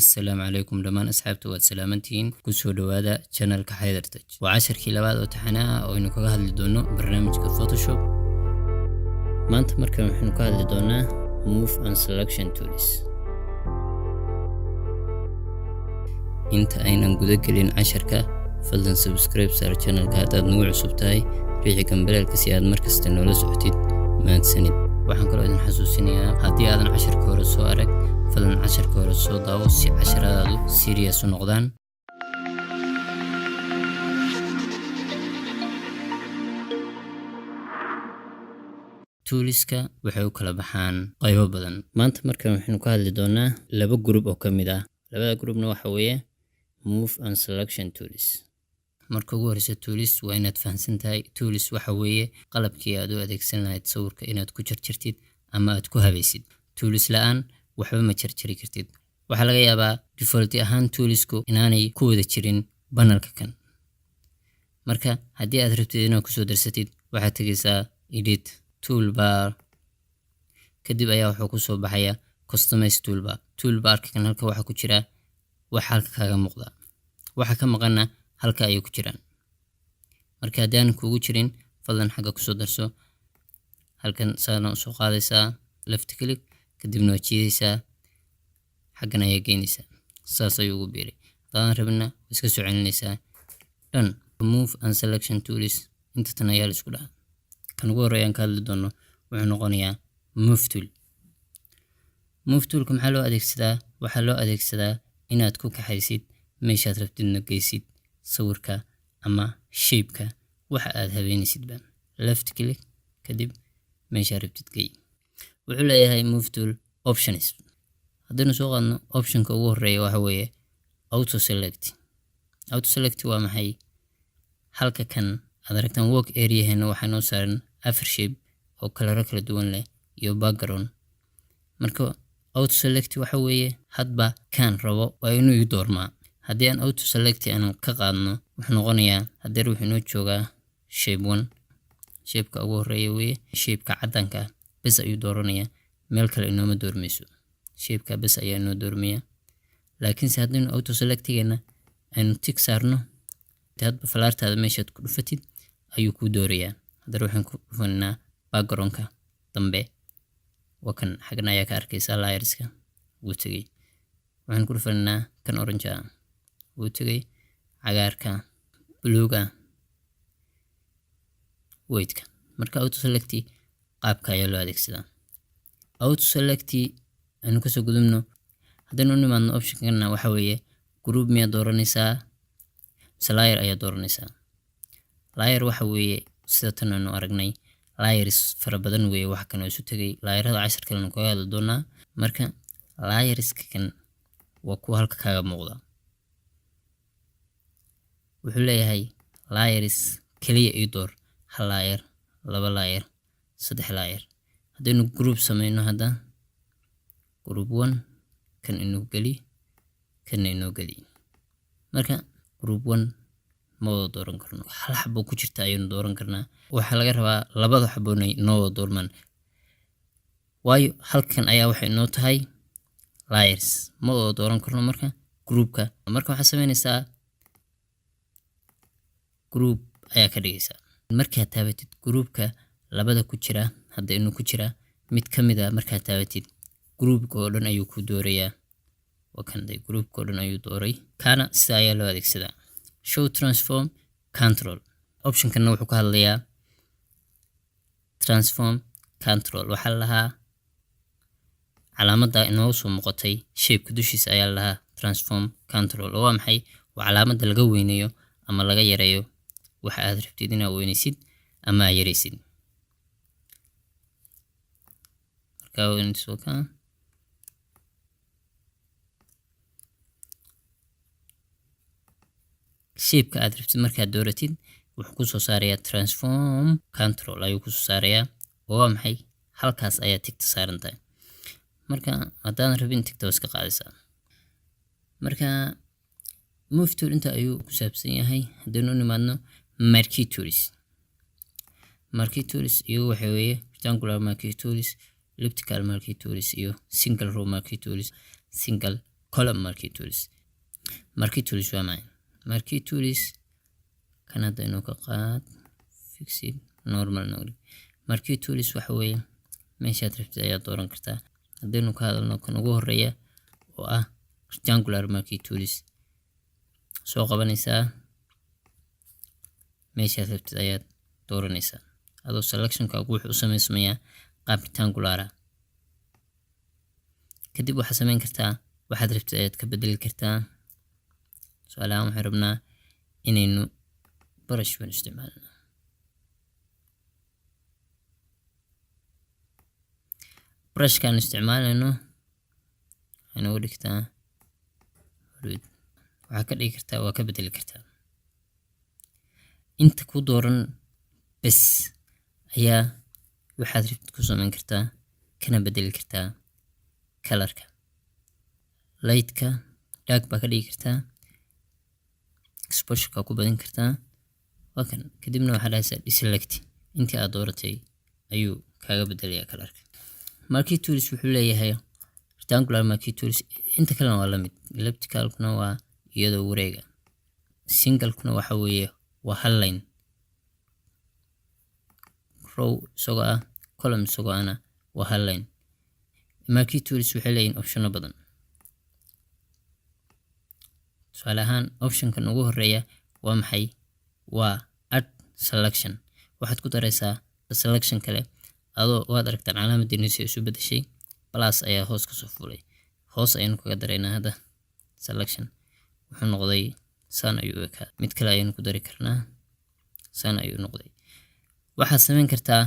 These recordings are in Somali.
Assalaamu calaykum dhammaan asxaabta, waad salaamantihiin. Kusoo dhowaada channelka Xaydar Tech. Waa casharkii labaad oo taxane ah oo aynu kaga hadli doono barnaamijka Photoshop. Maanta markan waxaynu ka hadli doonaa Move and Selection Tools. Inta aynan guda gelin casharka, fadlan subscribe saar channelka haddaad nagu cusub tahay, riixi gambaleelka si aad markasta noola socotid. Mahadsanid. Waxaan kaloo idin xasuusinayaa, haddii aadan casharka hore soo arag, fadlan casharka hore soo daawo si casharadaadu serious u noqdaan. Toolska waxay u kala baxaan qaybo badan. Maanta markan waxaynu ka hadli doonaa laba group oo ka mid ah. Labada groupna waxa weeye Move and Selection Tools. Marka ugu horeysa, tools waa inaad fahamsan tahay. Tools waxa weeye qalabkii aad u adeegsan lahayd sawirka inaad ku jarjartid ama aad ku habaysid. Tools la'aan waxba ma jarjari kartid. Waxaa laga yaabaa default ahaan toolsku inaanay ku wada jirin panelka kan. Marka haddii aad rabtid inaad kusoo darsatid, waxaad tegaysaa Edit, Toolbar, kadib ayaa wuxuu kusoo baxaya Customize Toolbar. Toolbarka kan halka waxaa ku jira wax halka kaaga muuqda, waxa ka maqanna halka ayay ku jiraan. Marka haddii aanan kuugu jirin, fadlan xagga kusoo darso. Halkan saana usoo qaadaysaa, left click, kadibna waad jiidaysaa, xaggan ayaa geynaysaa, saas ayuu ugu biiray. Haddaadan rabina, waa iska soo celinaysaa dhan. Move and Selection Tools inta tan ayaa la isku dhaca. Kan ugu horreeyaan ka hadli doono wuxuu noqonayaa Move Tool. Move Toolka maxaa loo adeegsadaa? Waxaa loo adeegsadaa inaad ku kaxaysid, meeshaad rabtidna geysid sawirka ama shapeka waxa aad habeynaysidba. Left click, kadib meeshaad rabtid gey. Wuxuu leeyahay Move Tool options. Haddaynu soo qaadno, optionka ugu horeeya waxa weeye Auto Select. Auto Select waa maxay? Halka kan aad aragtaan, work areaheena, waxaa noo saaran afar shape oo kalaro kala duwan leh iyo background. Marka Auto Select waxa weeye hadba kaan rabo waa inuu ii doormaa. Haddii aan Auto Select aanu ka qaadno, wuxuu noqonayaa hadeer wuxuu inoo joogaa shape one, shapeka ugu horeeya weeye. Shapeka caddanka ah bes ayuu dooranayaa, meel kale inooma doormayso, shapeka bes ayaa inoo doormaya. Laakiinse haddaynu Auto Selectigeena aynu tick saarno, hadba falaartaada meeshaad ku dhufatid ayuu kuu doorayaa. Haddana waxaan ku dhufanaynaa backgroundka dambe. Waa kan, xaggan ayaa ka arkaysaa layerska, wuu tegey. Waxaan ku dhufanaynaa kan orange ah, wuu tegey, cagaarka, buluuga, whiteka. Marka Auto Select qaabka ayaa loo adeegsadaa. Auto Select aynu kasoo gudubno. Haddaynu u nimaadno optionkana, waxa weeye group miyaad dooranaysaa mise layer ayaa dooranaysaa? Layer waxa weeye sida tan aynu aragnay, layers fara badan weeye wax kan oo isu tegay. Layerada cashar kalenu kaga hadli doonaa. Marka layerska kan waa kuwa halka kaaga muuqda. Wuxuu leeyahay layers kaliya ii door, hal layer, laba layer, saddex layer. Haddaynu group sameyno hadda, group one kan inoo geli, kanna inoo geli. Marka group one ma wada dooran karno, hal xabo ku jirta ayaynu dooran karnaa. Waxaa laga rabaa labada xabo inay noo wada doormaan, waayo halkan ayaa waxay noo tahay layers, ma wada dooran karno. Marka groupka, marka waxaad sameynaysaa group ayaa ka dhigaysaa. Markaad taabatid groupka labada ku jira, hadda inuu ku jira mid ka mid a, markaad taabatid groupka oo dhan ayuu ku doorayaa. Waa kan day, groupka oo dhan ayuu dooray. Kaana sida ayaa loo adeegsadaa. Show Transform Control optionkana wuxuu ka hadlayaa Transform Control. Waxaa la lahaa calaamadda inoogu soo muuqatay shapeka dushiisa ayaa la lahaa Transform Control. Oo waa maxay? Waa calaamadda laga weyneeyo ama laga yareeyo waxa aad rabtid inaad weyneysid ama aad yareysid. Markaa weyneyso ka shapeka aad rabtid markaad dooratid, wuxuu kusoo saarayaa Transform Control ayuu kusoo saarayaa. Oo waa maxay? Halkaas ayaa tickta saaran tahay. Marka haddaadan rabin, tickta waa iska qaadaysaa. Marka Move Tool inta ayuu ku saabsan yahay. Haddaynu u nimaadno Marquee Tools. Marquee Tools iyagu waxa weeye Rectangular Marquee Tools, Elliptical Marquee Tools iyo Single Row Marquee Tools, Single Column marquee tools. Marquee tools waa maxay? Marquee tools kan hadda inuu ka qaad, fixed normal noqdo. Marquee tools waxa weeye meeshaad rabtid ayaad dooran kartaa. Haddaynu ka hadalno kan ugu horeeya oo ah rectangular marquee tools, soo qabanaysaa, meeshaad rabtid ayaad dooranaysaa, adoo selectionkaagu wuxuu u samaysmayaa qaab rectangular ah. Kadib waxaad samayn kartaa waxaad rabtid ayaad ka bedeli kartaa. Tusaale ahaan, waxaan rabnaa inaynu brush baan isticmaalnaa. Brushkaan isticmaalayno waxay nooga dhigtaa huruud. Waxaa ka dhigi kartaa, waa ka bedeli kartaa. Inta ku dooran bes ayaa waxaad rabtid ku samayn kartaa, kana bedeli kartaa colorka. Lightka dark baa ka dhigi kartaa, exposure-ka ku badin kartaa, waa kan. Kadibna waxaa dhahaysaa deselect, intii aad dooratay ayuu kaaga bedelayaa colorka. Marquee tools wuxuu leeyahay rectangular marquee tools, inta kalena waa la mid. Ellipticalkuna waa iyadoo wareega. Single-kuna waxa weeye waa hal line, row isagoo ah, column isagoo ahna waa hal line. Marquee tools waxay leeyihiin optiono badan. Tusaale ahaan, optionkan ugu horeeya waa maxay? Waa add selection. Waxaad ku daraysaa selection kale adoo waad aragtaan calaamadii si isu bedeshay, plus ayaa hoos kasoo fulay. Hoos ayaynu kaga daraynaa hadda selection, wuxuu noqday saan ayuu u ekaa. Mid kale ayaynu ku dari karnaa, saan ayuu noqday. Waxaad samayn kartaa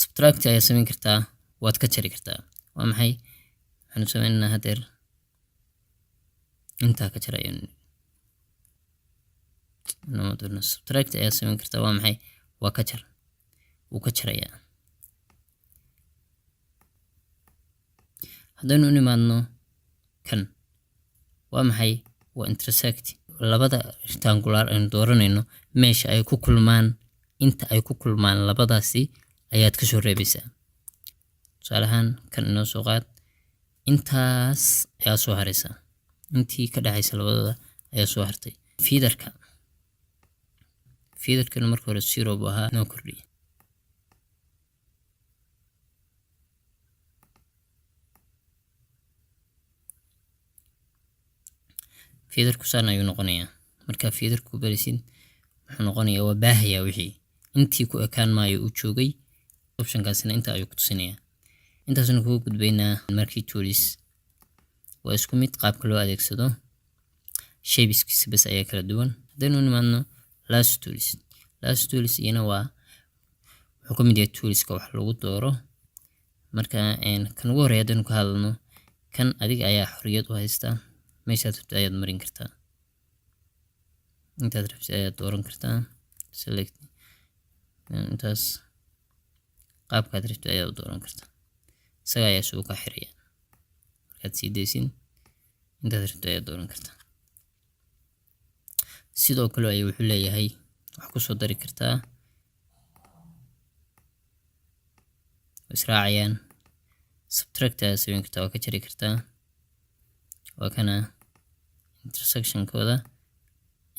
subtract ayaa samayn kartaa, waad ka jari kartaa. Waa maxay? Waxaanu sameynaynaa hadeer intaa ka jar ayaynu nama doona. Subtract ayaa samayn kartaa. Waa maxay? Waa ka jar, wuu ka jarayaa. Haddaynu u nimaadno kan, waa maxay? Waa intersect. Labada rectangular aynu dooranayno meesha ay ku kulmaan, inta ay ku kulmaan labadaasi ayaad kasoo reebaysaa. Tusaale ahaan, kan inoo soo qaad, intaas ayaa soo haraysa, intii ka dhexaysa labadooda ayaa soo hartay. Featherka, featherkana marka hore 0 buu ahaa, noo kordhiya. Featherku saan ayuu noqonayaa. Markaa featherku barisid, wuxuu noqonayaa waa baahayaa, wixii intii ku ekaan maayo uu joogay. Optionkaasina inta ayuu ku tusinayaa. Intaasna kugu gudbaynaa. Marquee tools waa isku mid qaabka loo adeegsado, shapeskiisa bes ayaa kala duwan. Haddaynu nimaadno lasso tools, lasso tools iyana waa wuxuu ka mid yahay toolska wax lagu dooro. Marka kan ugu horeeya haddaynu ka hadalno, kan adiga ayaa xorriyad u haysta, meeshaad rabtid ayaad marin kartaa, intaad rabtid ayaad dooran kartaa. Select intaas, qaabkaad rabtid ayaad u dooran kartaa. Isaga ayaa isugu kaa xiraya. Markaad sii daysid, intaad rabtid ayaad dooran kartaa. Sidoo kale ayuu wuxuu leeyahay wax kusoo dari kartaa, israacayaan. Subtract ayaad samayn kartaa, waa ka jari kartaa. Waa kana intersectionkooda,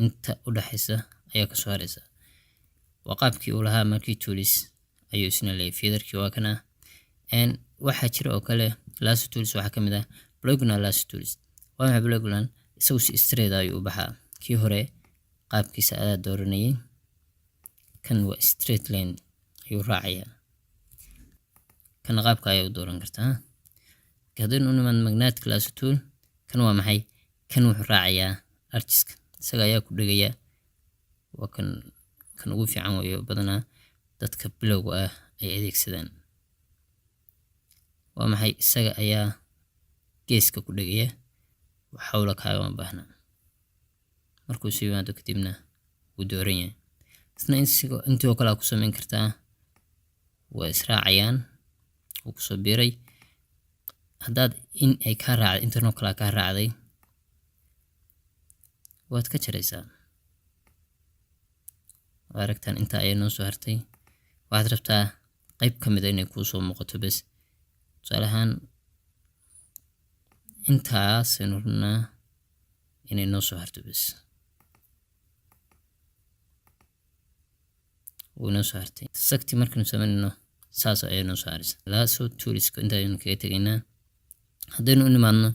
inta u dhaxaysa ayaa kasoo haraysa. Waa qaabkii uu lahaa marquee tools ayuu isna leeyahay. Featherkii waa kana. Waxaa jira oo kale lasso tools, waxaa ka mid ah polygonal lasso tools. Waa maxay polygonal? Isagu si straight ayuu u baxaa. Kii hore qaabkiisa adaa dooranayay, kan waa straight line ayuu raacayaa. Kana qaabka ayaa u dooran kartaa. Haddaynu u nimaadno magnetic lasso tool, kan waa maxay? Kan wuxuu raacayaa archiska, isaga ayaa ku dhegaya. Waa kan, kan ugu fiican weeyo, badanaa dadka bilowga ah ay adeegsadaan. Waa maxay? Isaga ayaa geeska ku dhegaya, xawla kaagama baahna. Markuu soo yimaado kadibna wuu dooran yahay. Isna intii oo kale aa ku samayn kartaa, waa israacayaan, wuu kusoo biiray. Haddaad in ay kaa raacday, intan oo kale kaa raacday, waad ka jaraysaa. Waa aragtaan, inta ayaa noo soo hartay. Waxaad rabtaa qayb ka mid a inay kuu soo muuqato bes. Tusaale ahaan, Intaasaynu rabnaa inay noo soo harto bes. Wuu inoo soo hartay. Intersect markaynu samaynayno saas ayay noo soo haraysa. Lasso toolska inta ayaynu kaga tegaynaa. Haddaynu u nimaadno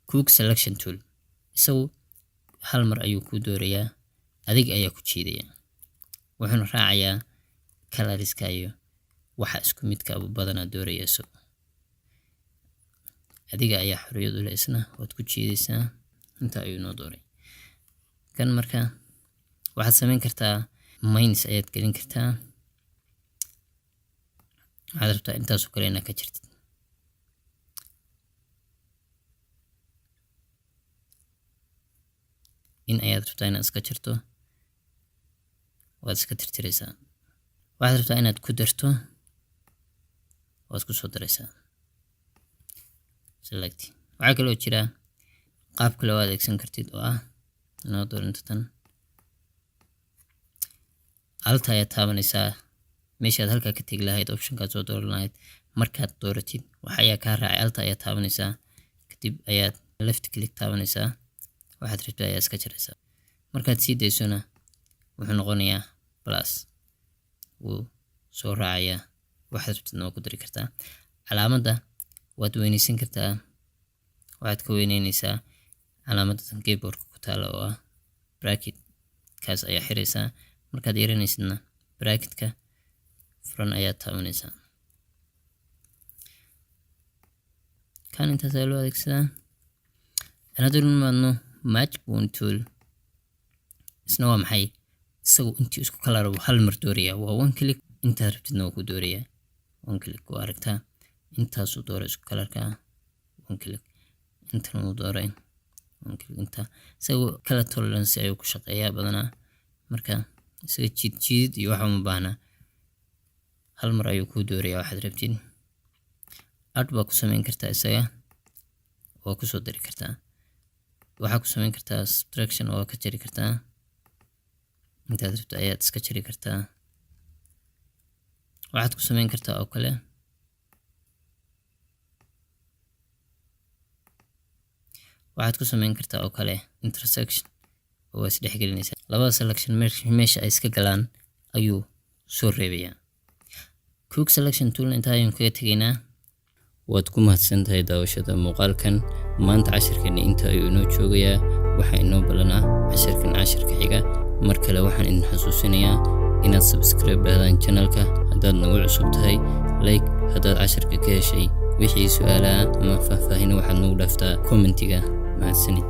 quick selection tool, isagu hal mar ayuu kuu doorayaa, adiga ayaa ku jiidaya, wuxuuna raacayaa colorska iyo waxa isku midka badanaa dooraya. Isagu adiga ayaa xorriyad u leh, isna waad ku jiidaysaa. Inta ayuu noo dooray kan. Marka waxaad samayn kartaa minus ayaad gelin kartaa. Waxaad rabtaa intaasoo kale inaad ka jirtid. In ayaad rabtaa inaad iska jarto, waad iska tirtiraysaa. Waxaad rabtaa inaad ku darto, waad ku soo daraysaa. Select. Waxaa kaloo jira qaab kale oo adeegsan kartid oo ah inoo doorinta tan. Alta ayaad taabanaysaa meeshaad halkaa ka tegi lahayd, optionkaad soo dooran lahayd. Markaad dooratid waxa ayaa kaa raacay, alta ayaad taabanaysaa, kadib ayaad left click taabanaysaa, waxaad rabtid ayaa iska jaraysaa. Markaad sii daysona wuxuu noqonayaa plus, wuu soo raacayaa. Waxaad rabtidna waa ku dari kartaa. Calaamadda waad weyneysan kartaa, waxaad ka weyneyneysaa calaamadda tan keyboardka ku taala oo ah bracket, kaas ayaa xiraysaa. Markaad yaranaysidna bracketka furan ayaad taabanaysaa. Kan intaas ayaa loo adeegsadaa. Haddaynu nimaadno magic wand tool, isna waa maxay? Isagu intii isku color buu hal mar doorayaa, waa one click. Intaad rabtidna waa ku doorayaa one click. Waa aragtaa, intaasuu dooray isku colorka, one click. Intan wuu dooray, one click. Inta isagu color tolerance ayuu ku shaqeeyaa badanaa. Marka isaga jiid jiidid iyo waxa uma baahna, hal mar ayuu kuu doorayaa waxaad rabtid. Add baa ku samayn kartaa isaga, waa kusoo dari kartaa. Waxaa ku samayn kartaa subtraction, waa ka jari kartaa. Intaad rabto ayaad iska jari kartaa. Waxaad ku samayn kartaa oo kale, waxaad ku samayn kartaa oo kale intersection, oo waa isdhexgelinaysaa. Labada selection meesha ay iska galaan ayuu soo reebayaa. Quick selection tool intaa ayaan kaga tegaynaa. Waad ku mahadsan tahay daawashada muuqaalkan. Maanta cashirkeena inta ayuu inoo joogayaa. Waxaa inoo ballan ah cashirkan cashirka xiga. Mar kale waxaan idin xasuusinayaa inaad subscribe dhahdaan channelka haddaad nagu cusub tahay, like haddaad cashirka ka heshay. Wixii su'aalaha ama faahfaahin waxaad nagu dhaaftaa commentiga. Mahadsanid.